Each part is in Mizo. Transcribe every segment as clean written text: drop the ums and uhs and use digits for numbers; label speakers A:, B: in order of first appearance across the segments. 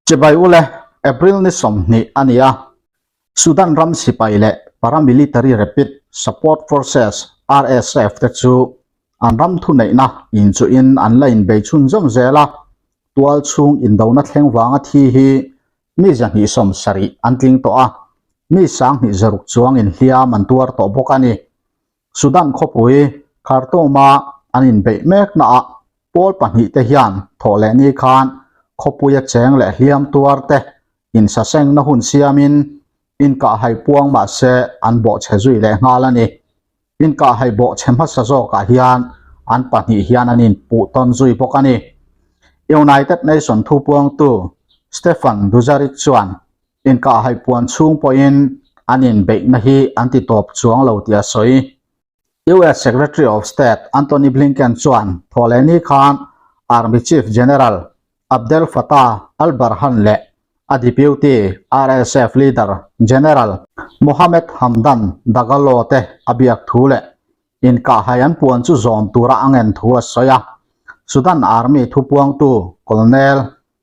A: Chibai ule, April ni 20 a ni a, Sudan ram sipai leh paramilitary Rapid Support Forces, RSF, te chu an ram thuneihna inchuhin an la inbei chhunzawm zel a, tual chhung indona thleng vanga thi hi mi 270 an tling tawh a, mi 26 chuangin hliam an tuar tawh bawk a ni. Sudan khawpui Khartoum-a an inbeih meknaah pawl pahnihte hian thawh leh ni khan khawpuia cheng leh hliam tuar te insasengna hun siamin inkahhai puang mah se an bawhchhe zui leh nghal a ni. Inkahhai bawhchhe hmasa zawkah hian an pahnih hian an inpuh tawn zui bawk a ni. United Nation thupuangtu Stefan Dujarric chuan Inkahhai puan chhung pawhin an inbeihna hi an ti tawp chuang lo tih a sawi. US Secretary of State Antony Blinken chuan thawhlehni khan Army Chief General Abdel Fattah al-Burhan leh a deputy RSF leader General Mohamed Hamdan Dagalo te a biak thu leh inkahhai an puan chu zawm tura a ngen thu a sawi a. Sudan Army thupuangtu Colonel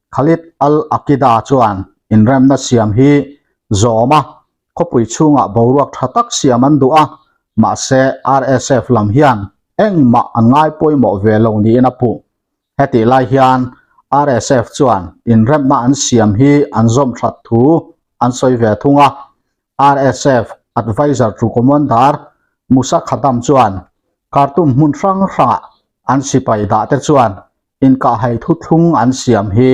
A: Khalid al-Aqida chuan inremna siam hi zawm a, khawpui chhungah boruak tha tak siam an duh a, mahse RSF lam hian engmah an ngai pawimawh ve lo niin a puh. Hetih lai hian RSF chuan inremna an siam hi an zawm that thu an sawi ve thung a, RSF adviser to commander Musa Khadam chuan Khartoum hmun hrang hrangah an sipai dah te chuan inkahhai thuthlung an siam hi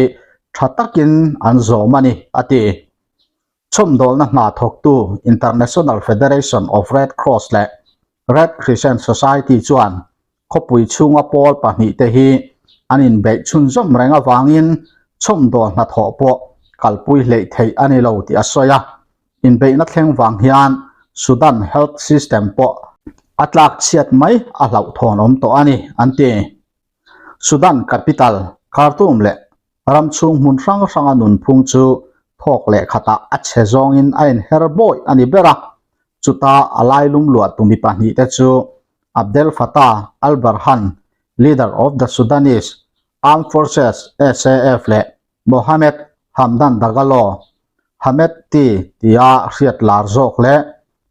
A: tha takin an zawm a ni, a ti. Chhawmdawlna hna thawktu International Federation of Red Cross leh Red Crescent Society chuan khawpui chhunga pawl pahnihte hi an inbeih chhunzawm reng avangin chhawmdawl hnathawh pawh kalpui hleih theih a ni lo tih a sawi a. Inbeihna thleng vang hian Sudan health system pawh a tlak chhiat mai a hlauhthawn awm tawh a ni, an ti. Sudan capital Khartoum leh ram chhung hmun hrang hranga nunphung chu thawk leh khatah a chhe zawngin a inher bawi a ni ber a, chuta a lailum luahtu mi pahnihte chu Abdel Fattah al-Burhan, leader of the Sudanese Armed Forces, SAF, leh Mohamed Hamdan Dagalo, Hemedti tia hriat lar zawk leh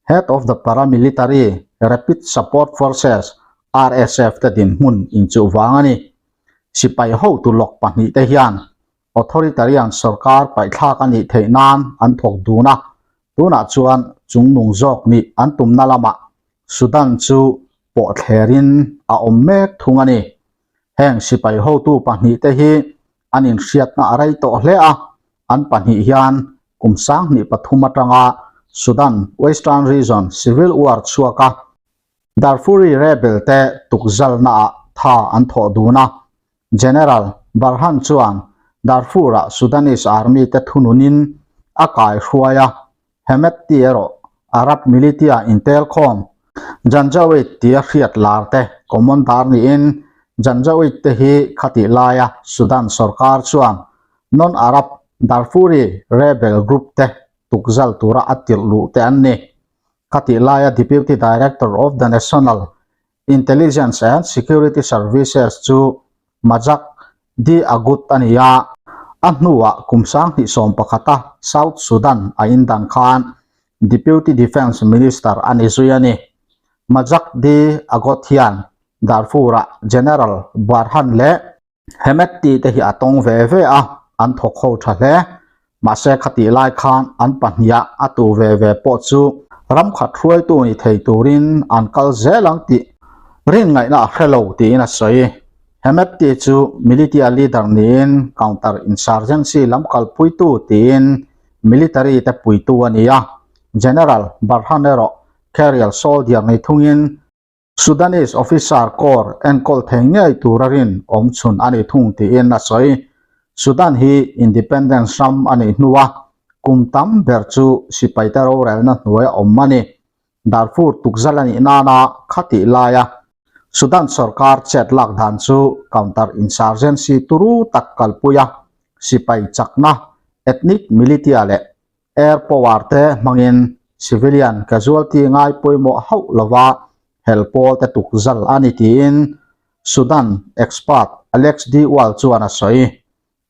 A: Head of the Paramilitary Rapid Support Forces, RSF, te dinhmun inchuh vang a ni. Sipai hotu lawk pahnihte hian authoritarian sorkar paihthlak a nih theih nan an thawk dun a, tunah chuan chungnung zawk nih an tumna lamah Sudan chu pawhthlerin a awm mek thung a ni. Heng sipai hotu pahnihte hi an inhriatna a rei tawh hle a, an pahnih hian kum 2003 atanga Sudan Western Region Civil War chhuaka Darfuri rebel te tukzalnaah tha an thawh dun a. General Burhan chuan Darfur-ah Sudanese Army te thununin a kaihruai a, Hemedti erawh Arab militia intelkhawm Janjaweed tia hriat lar te commander niin Janjaweed te hi khatih laia Sudan sorkar chuan non-Arab Darfuri rebel group te tukzal tura a tirh luh te an ni. Khatih laia Deputy Director of the National Intelligence and Security Services chu Majak D. Agut a ni a, a hnuah kum 2011-a South Sudan a indan khan Deputy Defence Minister a ni zui a ni. Majak D. Agot hian Darfur-ah General Burhan leh Hemedti te hi a tawng ve ve a, an thawk ho tha hle. Mahse khatih lai khan an pahniha a tu ve ve pawh chu ram khat hruaitu ni thei turin an kal zel ang tih rin ngaihna a hre lo tiin a sawi. Hemedti chu militia leader niin counter insurgency lam kalpuitu tiin military te puitu a ni a, General Burhan erawh career soldier ni thungin Sudanese officer corps enkawl thei ngei tura rin awm chhun a ni thung tiin a sawi. Sudan hi independence ram a nih hnua kum tam ber chu sipaite rorelna hnuai a awm a ni. Darfur tukzal a nih nana khatih laia Sudan sorkar chet lak dan chu counter insurgency turu tak kalpui a, sipai chakna, ethnic militia leh Air power te hmangin civilian casualty ngai pawimawh hauh lova hel pawl te tuk zal a ni tiin Sudan expert Alex de Waal chuan a sawi.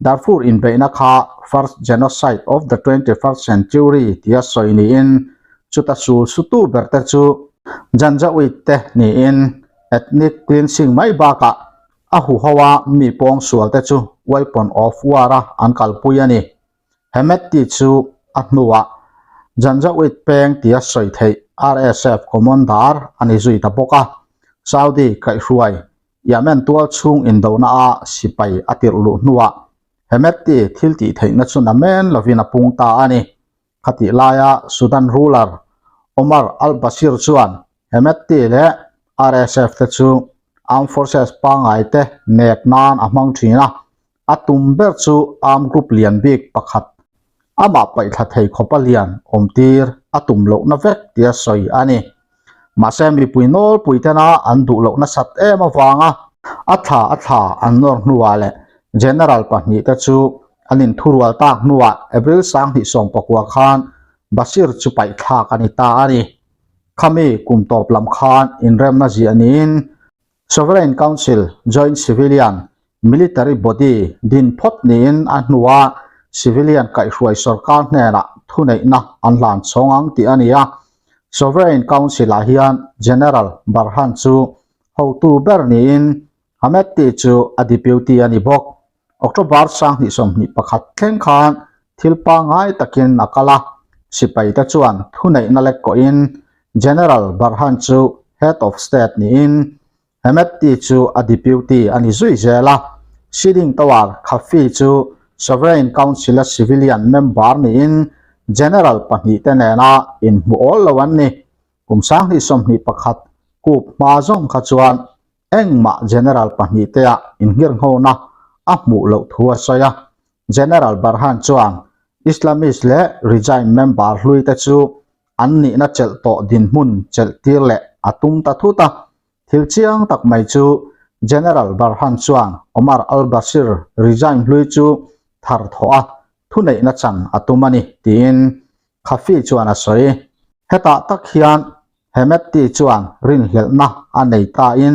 A: Darfur inbeihna kha First Genocide of the 21st Century tia sawi niin chuta sul sutu berte chu Janjaweed te niin ethnic cleansing mai bakah a huhoa mi pawngsual te chu weapon of war a an kalpui a ni. Hemedti chu a hnuah Janjaweed peng tia sawi theih RSF commander a ni zui ta bawk a, Saudi kaihhruai Yemen tual chhung indona a sipai a tirh luh hnuah Hemedti thil tih theihna chu namen lovin a pung ta a ni. Khatih laia Sudan ruler Omar al-Bashir chuan Hemedti leh RSF te chu armed forces pangngai te nek nan a hmang thin a, a tum ber chu armed group lian bik pakhat amah paihthla thei khawpa lian awmtir a tum lohna vek tia sawi a ni. Mahse mipui nawlpui tena an duh loh nasat em avanga a thla a thla an nawr hnuah leh General pahnihte chu an inthurual tak hnuah April 2019 khan Bashir chu paihthlak a ni ta a ni. Khami kum tawp lam khan inremna ziah niin Sovereign Council Joint Civilian Military Body din phawt niin a hnua civilian kaihhruai sorkar hnenah thuneihna an hlan chhawng ang tih a ni a. Sovereign Council-ah hian General Burhan chu hotu ber niin Hemedti chu a deputy a ni bawk. October 2021 thleng khan thil pangngai takin a kal a, sipaite chuan thuneihna lek kawhin General Burhan chu Head of State niin Hemedti chu a deputy a ni zui zel a, Siding Tower Khafi chu Sovereign Council-a civilian member niin General pahnihte nena inhmu awl lo an ni. Kum 2021 kup hma zawng kha chuan Engmah General pahnihtea inngirnghona a hmuh loh thu a sawi a. General Burhan chuan Islamist leh regime member hluite chu an nihna chelh tawh dinhmun chelh tir leh a tum ta thut a. Thil chiang tak mai chu General Burhan chuan Omar al-Bashir regime hlui chu thar thawh a thuneihna chan a tum a ni tiin Khafi chuan a sawi. Hetah tak hian Hemedti chuan rinhlelhna a nei tain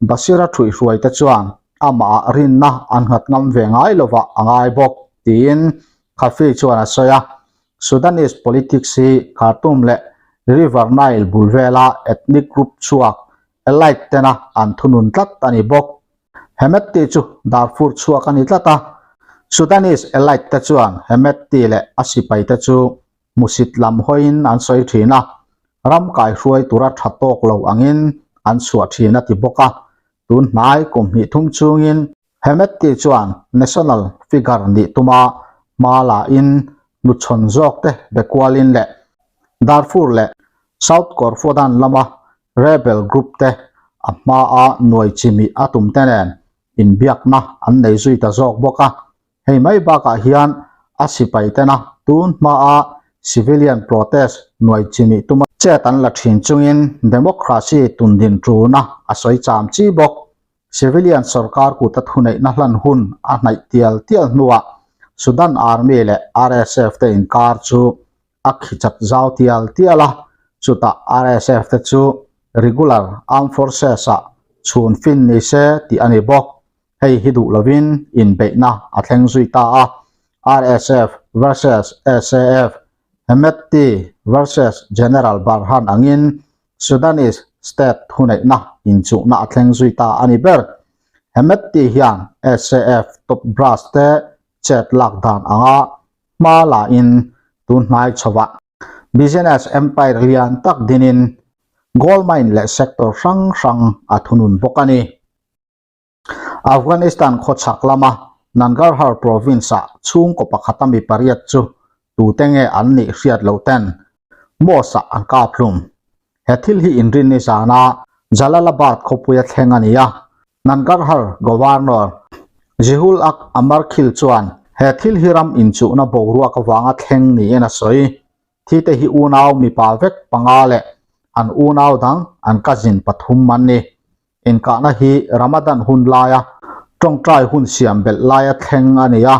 A: Bashir-a thuihhruaite chuan amahah rinna an nghat ngam ve ngai lovah a ngai bawk, tiin Khafi chuan a sawi a. Sudanese politics hi Khartoum leh River Nile bul vela ethnic group chhuak elite tena an thunun tlat a ni bawk. Hemedti chu Darfur chhuak a ni tlat a, Sudanese elite te chuan Hemedti leh a sipaite chu hmusit lam hawiin an sawi thin a, ram kaihruai tura tha tawk lo angin an chhuah thin a ti bawk a. Tun hnai kum hnih thum chungin Hemedti chuan national figure nih tuma hma lain hnuchhawn zawk te be kualin leh Darfur leh South Kordofan lama rebel group te a hmaa nuai chimih a tum te nen inbiakna an nei zui ta zawk bawk a. Hei mai bakah hian a sipai tena tun hmaa civilian protest nuai chimih tuma chet an la thin chungin democracy tundin tulna a sawi cham chi bawk. Civilian sorkar kuta thuneihna hlan hun a hnaih tial tial hnuah Sudan Army leh RSF te inkar chu a khichat zau tial tial a, chutah RSF te chu regular armed forces-ah chhun fin ni se tih a ni bawk. Hei hi duh lovin inbeihna a thleng zui ta a, RSF versus SAF, Hemedti versus General Burhan angin Sudanese state thuneihna inchuhna a thleng zui ta a ni ber. Hemedti hian SAF top brass te chet lak dan anga hma lain tun hnai chhovah business empire lian tak dinin gold mine leh sector hrang hrang a thunun bawk a ni. Afghanistan khawchhak lama Nangarhar province-ah chhungkaw pakhata mi pariat chu tute nge an nih hriat loh ten mosque-ah an kap hlum. He thil hi inrinni zana Jalalabad khawpuia thleng a ni a, Nangarhar Governor Zihul Ak Amarkhil chuan he thil hi ram inchuhna boruak avanga thleng niin a sawi. Thite hi unau mipa vek panga leh an unau dang an cousin pathum an ni. Inkahna hi Ramadan hun laia tawngtai hun siam belh laia thleng a ni a,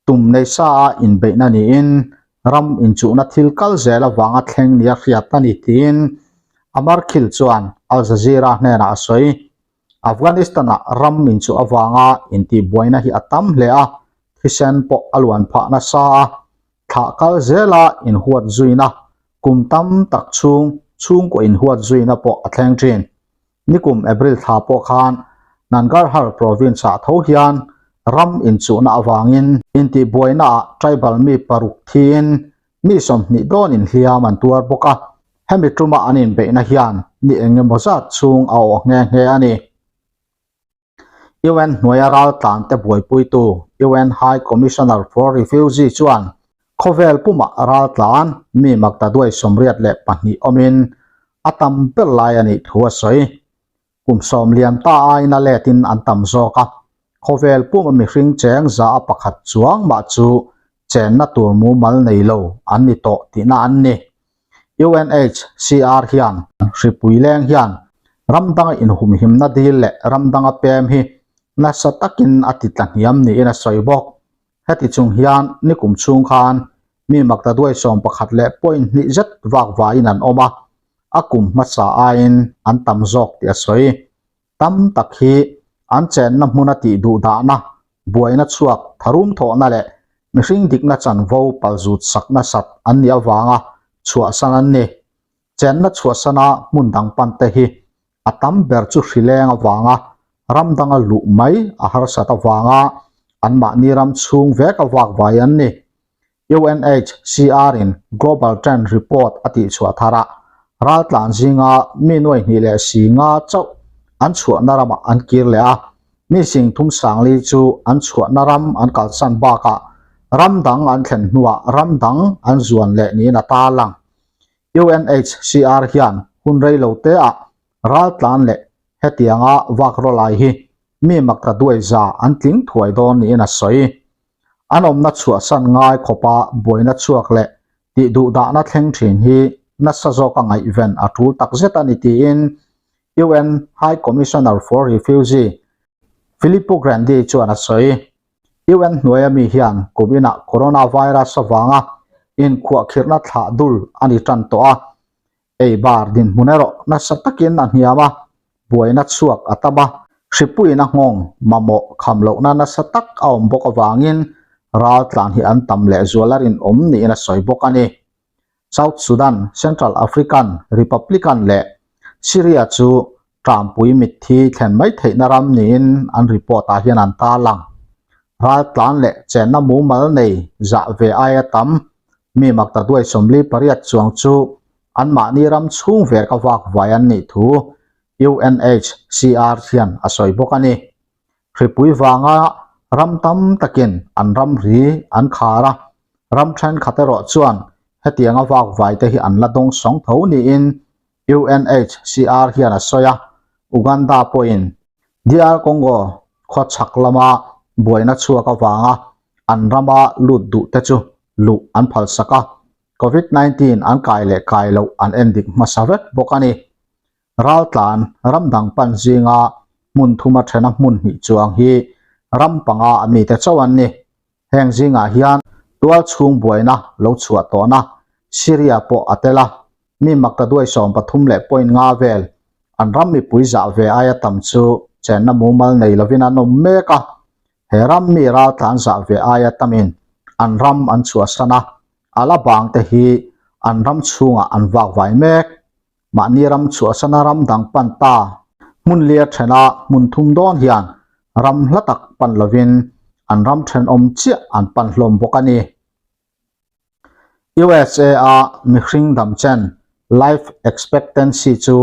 A: tum nei sa a inbeihna niin ram inchuhna thil kal zel avanga thleng nia hriat a ni tiin Amarkhil chuan Al Jazeera hnenah a sawi. Afghanistan-ah ram inchuh avanga intihbuaina hi a tam hle a. Thisen pawh a luan phah nasa a, thlah kal zela inhuat zuina, kum tam tak chhung chhungkaw inhuat zuina pawh a thleng thin. Nikum April thla pawh khan Nangarhar province-ah tho hian ram inchuhna avangin intihbuainaah tribal mi paruk thiin mi 20 dawnin hliam an tuar bawk a, hemi tuma an inbeihna hian ni eng emaw zat chhung a awh nghe nghe a ni. UN hnuaia raltlante buaipuitu UN High Commissioner for Refugee chuan khawvel pumah raltlan mi maktaduai 82 awmin a tam ber lai a nih thu a sawi. Kum sawm lian ta aiin a letin an tam zawk a, khawvel puma mihring cheng za a pakhat chuang mah chu chenna tur mumal nei lo an ni tawh tihna an ni. UNHCR hian hripui leng hian ram danga inhumhimna dil leh ram danga pem hi nasa takin a ti tla hniam niin a sawi bawk. Heti chung hian nikum chhung khan mi maktaduai 11 leh point hnih zet vak vaiin an awm a, a kum hmasa aiin an tam zawk tih a sawi. Tam tak hi an chenna hmuna tih duh dahna, buaina chhuak, tharum thawhna leh mihring dikna chanvo palzut sak nasat an nih avanga chhuahsan an ni. Chenna chhuahsana hmun dang pan te hi a tam ber chu hrileng avanga ram danga luh mai a harsat avanga anmahni ram chhung vek a vak vai an ni. UNHCR in Global Trend Report a tihchhuah tharah raltlan zinga mi nuai hnih leh si nga chauh an chhuahna ramah an kir leh a, mi sing thum sangli chu an chhuahna ram an kalsan bakah ram dang an thlen hnuah ram dang an zuan leh niin a tarlang. UNHCR hian hun rei lo teah raltlan leh hetianga vak rawlai hi mi makta duai za an tling thuai dawn niin a sawi. An awmna chhuahsan ngai khawpa buaina chhuak leh tih duhdahna thleng thin hi nasa zawka ngaihven a tul takzet a ni tiin UN High Commissioner for Refugee Filippo Grandi chuan a sawi. UN hnuaia mi hian kum inah coronavirus avanga inkhuahkhirhna thlah dul a ni tan tawh a, Ei bar dinhmun erawh nasa takin a hniam a, buaina chhuak a tam a, hripuiin a nghawng mamawh kham lohna nasa tak a awm bawk avangin raltlan hi an tam leh zual a rinawm niin a sawi bawk a ni. South Sudan, Central African Republican leh Syria chu Ṭampui mitthi thlen mai theihna ram niin an report ah hian an tarlang. Raltlan leh chenna mumal nei zah ve aia tam mi makta duai 48 chuang chu anmahni ram chhung vek a vak vai an nih thu UNHCR hian a sawi bawk a ni. Hripui vanga ram tam takin an ramri an khar a, ram thenkhat erawh chuan hetianga vak vai te hi an la dawng sawng tho niin UNHCR hian a sawi a, Uganda pawhin DR Congo khaw chhak lama buaina chhuak avanga an rama lut duh te chu luh an phalsak a, Covid 19 an kai leh kai loh an endik hmasa vek bawk a ni. Raltlan ram dang pan zinga hmun thuma thena hmun hnih chuang hi ram panga a mite chauh an ni. Heng zingah hian tual chhung buaina lo chhuah tawhna Syria pawh a tel a, mi makta duai 13 leh point nga vel an ram mipui zah ve aia tam chu chenna mumal nei lovin an awm mek a. He ram mi raltlan zah ve aia tamin an ram an chhuahsan a, a la bang te hi an ram chhungah an vak vai mek. Mahni ram chhuahsana ram dang pan ta hmun lia thena hmun thum dawn hian ram hla tak pan lovin an ram thenawm chiah an pan hlawm bawk a ni. USA a mihring damchen, life expectancy, chu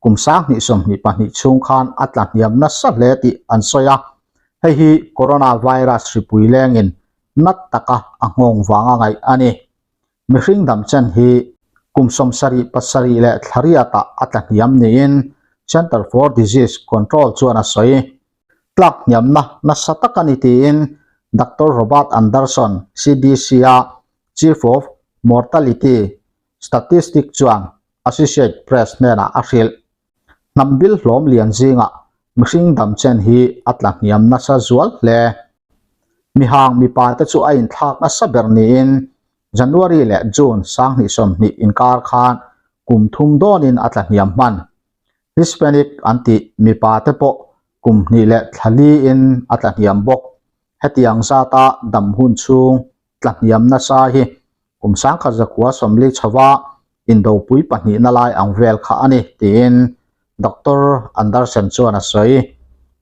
A: kum 2022 chhung khan a tla hniam nasa hle tih an sawi a, hei hi coronavirus hripui lengin nat taka a nghawng vanga ngaih a ni. Mihring damchen hi kum 77 leh thlariatah a tla hniam niin Center for Disease Control chuan a sawi. Tlak hniamna nasa tak a ni tiin Doctor Robert Anderson, CDC-a Chief of Mortality Statistics chuan Associate Press hnenah a hrilh. Hnam bil hlawm lian zingah mihring damchen hi a tla hniam nasa zual hle. Mihang mipa te chu a inthlak nasa ber niin January leh June 2020 inkar khan kum thum dawnin a tla hniam hman. Hispanic an tih mipa te pawh kum hnih leh thla liin a tla hniam bawk. Hetiang zata dam hun chhung tlahniam nasa hi kum 1940 chhova indopui pahnihna lai ang vel kha a ni, tiin Doctor Andersen chuan a sawi.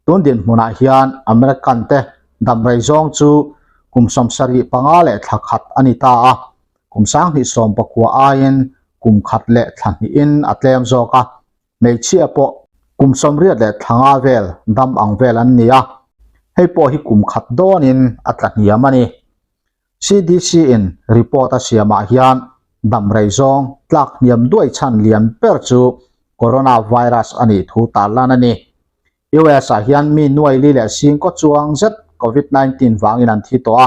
A: Tun dinhmunah hian American te damrei zawng chu kum 75 leh thla khat a ni ta a, kum 2019 aiin kum khat leh thla hnihin a tlem zawk a, hmeichhia pawh kum 80 leh thla nga vel dam ang vel an ni a, hei pawh hi kum khat dawnin a tla hniam a ni. CDC in report a siamah hian damrei zawng tlak hniam duai chhan lian ber chu coronavirus a nih thu tarlan a ni. US ah hian mi nuai li leh sing kaw chuang zet Covid 19 vangin an thi tawh a,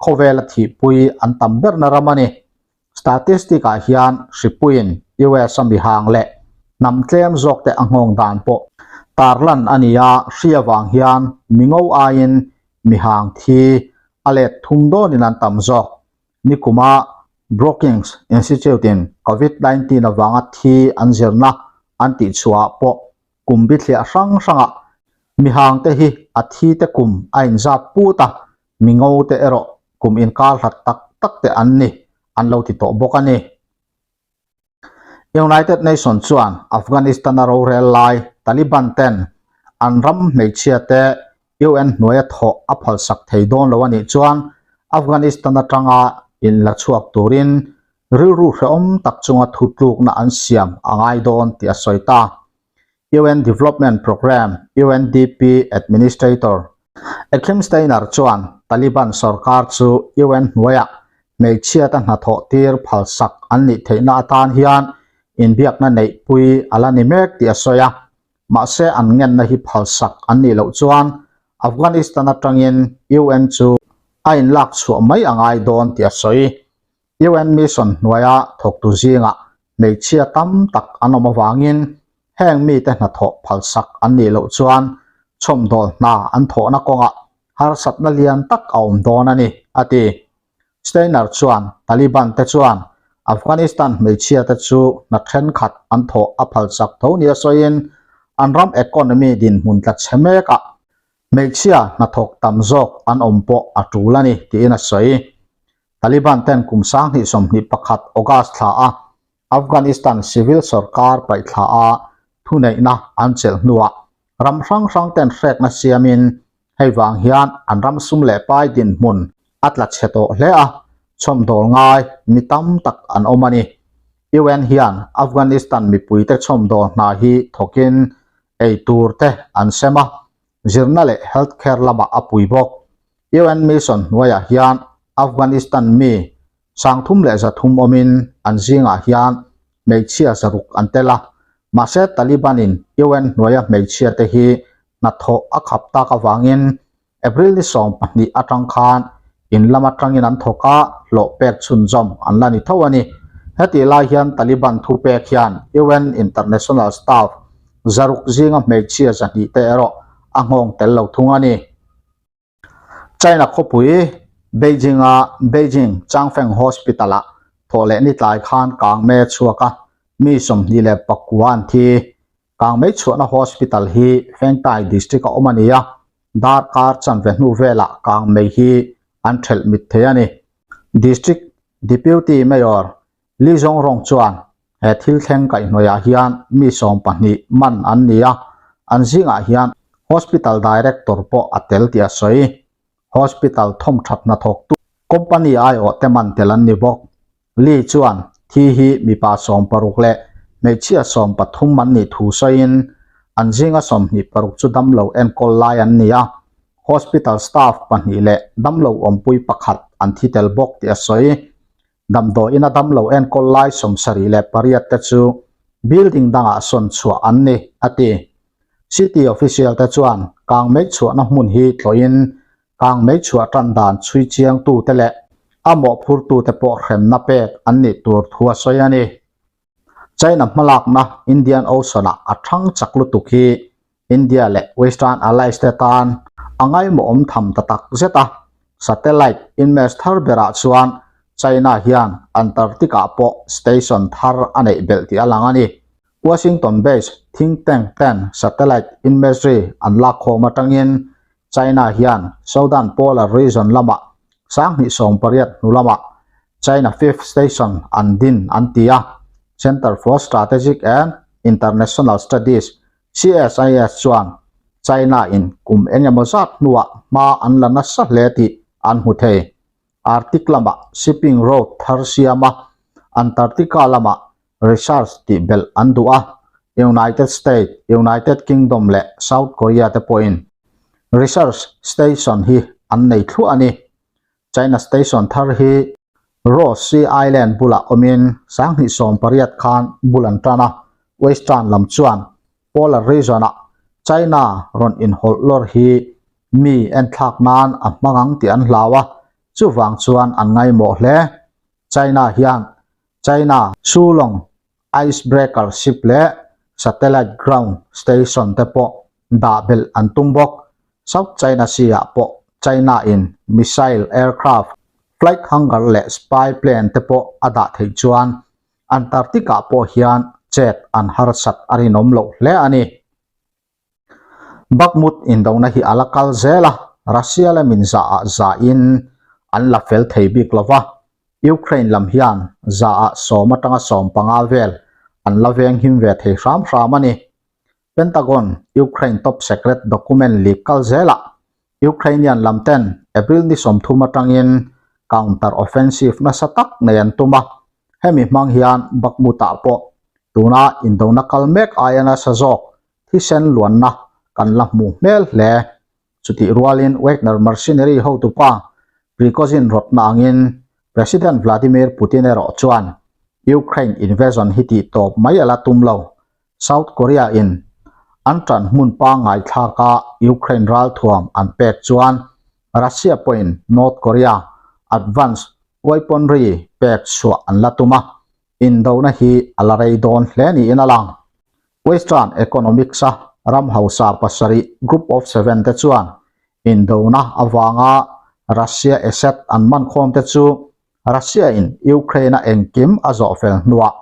A: khawvela thihpui an tam berna ram a ni. Statistic ah hian hripuiin US a mihang leh hnam tlem zawk te a nghawng dan pawh tarlan a ni a, hri avang hian mingo aiin mihang thi a let thum dawnin an tam zawk. Nikuma Brookings Institute in Covid 19 avanga thi an zirna an tihchhuah ah pawh kum bithliah hrang hrangah mihang te hi a thi te kum a inzat put a, mingo te erawh kum inkar hlat tak tak te an ni an lo ti tawh bawk a ni. United Nations chuan Afghanistan-a rorel lai Taliban ten an ram hmeichhia te UN hnuaia thawh a phalsak thei dawn lo a nih chuan Afghanistan atanga inla chhuak turin rilru hrehawm tak chunga thutlukna an siam a ngai dawn tih a sawi ta. UN Development Programme, UNDP, Administrator, Achim Steiner chuan Taliban sorkar chu UN hnuaiah hmeichhiata hnathawh tir phalsak an nih theihna atan hian inbiakna neihpui a la ni mek tih a sawi a. Mahse an ngenna hi phalsak an nih loh chuan Afghanistan atangin UN chu a inlak chhuah mai a ngai dawn tih a sawi. UN mission hnuaia thawktu zingah hmeichhia tam tak an awm avangin heng mite hnathawh phalsak an nih loh chuan chhawmdawl hna an thawhna kawngah harsatna lian tak a awm dawn a ni, a ti. Steiner chuan Taliban te chuan Afghanistan hmeichhia te chu hna thenkhat an thawh a phalsak tho nia sawiin an ram economy dinhmun tla chhe mekah hmeichhia hnathawk tam zawk an awm pawh a tul a ni, tiin a sawi. Taliban ten kum 2021 August thla a Afghanistan civil sorkar paih thla a thuneihna an chelh hnuah ram hrang hrang ten hrekna siamin hei vang hian an ram sum leh pai dinhmun a tla chhe tawh hle a, chhawmdawl ngai mi tam tak an awm a ni. UN hian Afghanistan mipuite chhawmdawl hna hi thawkin ei tur te an sem a, zirna leh health care lamah a pui bawk. UN mission hnuaiah hian Afghanistan mi 330 awmin an zingah hian hmeichhia zaruk an tel a, mahse Taliban-in UN hnuaia hmeichhia te hi hnathawh a khap tak avangin April ni 20 atang khan in lam atangin an thawk a, hlawh pek chhunzawm an la ni tho a ni. Hetih lai hian Taliban thupek hian UN international staff zaruk zinga hmeichhia 200 te erawh a nghawng tel lo thung a ni. China khawpui Beijing-a Beijing Changfeng Hospital-ah thawh leh ni tlai khan kangmei a chhuak a, mi 29 an thi. Kangmei chhuahna hospital hi Fengtai District-a awm a ni a, darkar chanve hnu velah kangmei hi an thelh mit thei a ni. District Deputy Mayor Li Zhongrong chuan he thil thleng kaihhnawihah hian mi 20 man an ni a, an zingah hian hospital director pawh a tel tih a sawi. Hospital thawmthat hnathawktu company aiawh te man tel an ni bawk. Li chuan thi hi mipa 16 leh hmeichhia 13 an nih thu sawiin an zinga 26 chu damlo enkawl lai an ni a, hospital staff pahnih leh damlo awmpui pakhat an thi tel bawk tih a sawi. Damdawiin a damlo enkawl lai 78 te chu building dangah sawn chhuah an ni, a ti. City official te chuan kangmei chhuahna hmun hi tlawhin kangmei chhuah tan dan chhui chiangtute leh a mawhphurtute pawh hremna pek an nih tur thu a sawi a ni. China hmalakna Indian Ocean-ah a thang chak lutuk hi India leh Western allies te tan a ngaimawhawm tham ta tak zet a, satellite image thar berah chuan China hian Antarctic-ah pawh station thar a neih belh tih a lang a ni. Washington-based think tank ten satellite imagery an lakkhawm atangin. China hian Southern Polar Region lamah 2018 hnu lamah China Fifth Station an din an ti a, Centre for Strategic and International Studies, CSIS, chuan China in kum eng emaw zat hnuah hma an la nasa hle tih an hmu thei. Arctic lamah shipping route thar siam a, Antarctica lamah research tih belh an duh a, United States, United Kingdom leh South Korea te pawhin research station hi an nei thluah a ni. China station thar hi Ross Sea Island bulah awmin 2018 khan bul an tan a, Western lam chuan Polar region-ah China rawn inhawlh lawr hi mi enthlak nan a hmang ang tih an hlau a, chuvang chuan an ngaimawh hle. China hian China Sulong Icebreaker ship leh satellite ground station te pawh dah belh an tum bawk. South China Sea-ah pawh China-in missile aircraft, flight hangar leh spy plane te pawh a dah theih chuan Antarctic-ah pawh hian chet an harsat a rinawm loh hle a ni. Bakhmut indona hi a la kal zel a, Russia lamin zaah zahin an la fel thei bik lo va, Ukraine lam hian zaah sawm atanga 15 vel an la venghim ve thei hram hram a ni. Pentagon Ukraine top secret document leak kal zelah Ukrainian lam ten April ni 30 atangin counter offensive nasa tak nei an tum a, hemi hmang hian Bakhmut-ah pawh tuna indona kal mek aia nasa zawk thisen luanna kan la hmuh hmel hle. Chutih rualin Wagner mercenary hotupa Prigozhin rawtna angin President Vladimir Putin erawh chuan Ukraine invasion hi tih tawp mai a la tum lo. South Korea in an tan hmun pangngai thlaka Ukraine ralthuam an pek chuan Russia pawhin North Korea advanced weaponry pek chhuah an la tum a, indona hi a la rei dawn hle niin a lang. Western economics-a ram hausa pasarih Group of Seven te chuan indona avanga Russia asset an man khawm te chu Russia-in Ukraine-a engkim a zawh fel hnuah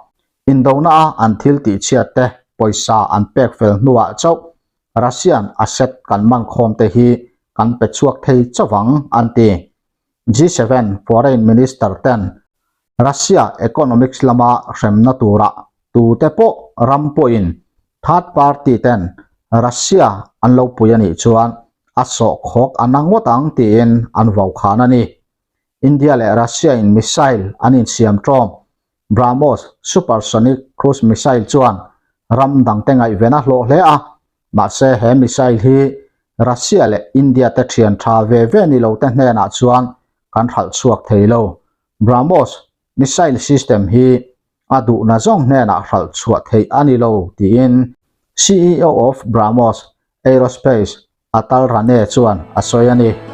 A: indona-a an thil tihchhiat te pawisa an pek fel hnuah chauh Russian asset kan man khawm te hi kan pe chhuak thei chauh ang, an ti. G7 Foreign Minister ten Russia economics lama hremna tura tute pawh ram pawhin third party ten Russia an lo pui a nih chuan a sawhkhawk a na ngawt ang tiin an vokhan a ni. India leh Russia in missile an insiam ṭawm BrahMos supersonic cruise missile chuan ram dangte ngaihven a hlawh hle a, mahse he missile hi Russia leh India te thian tha ve ve ni lo te hnenah chuan kan hralh chhuak thei lo. BrahMos missile system hi a duhna zawng hnenah hralh chhuah theih a ni lo tiin CEO of BrahMos Aerospace Atal Rane chuan a sawi a ni.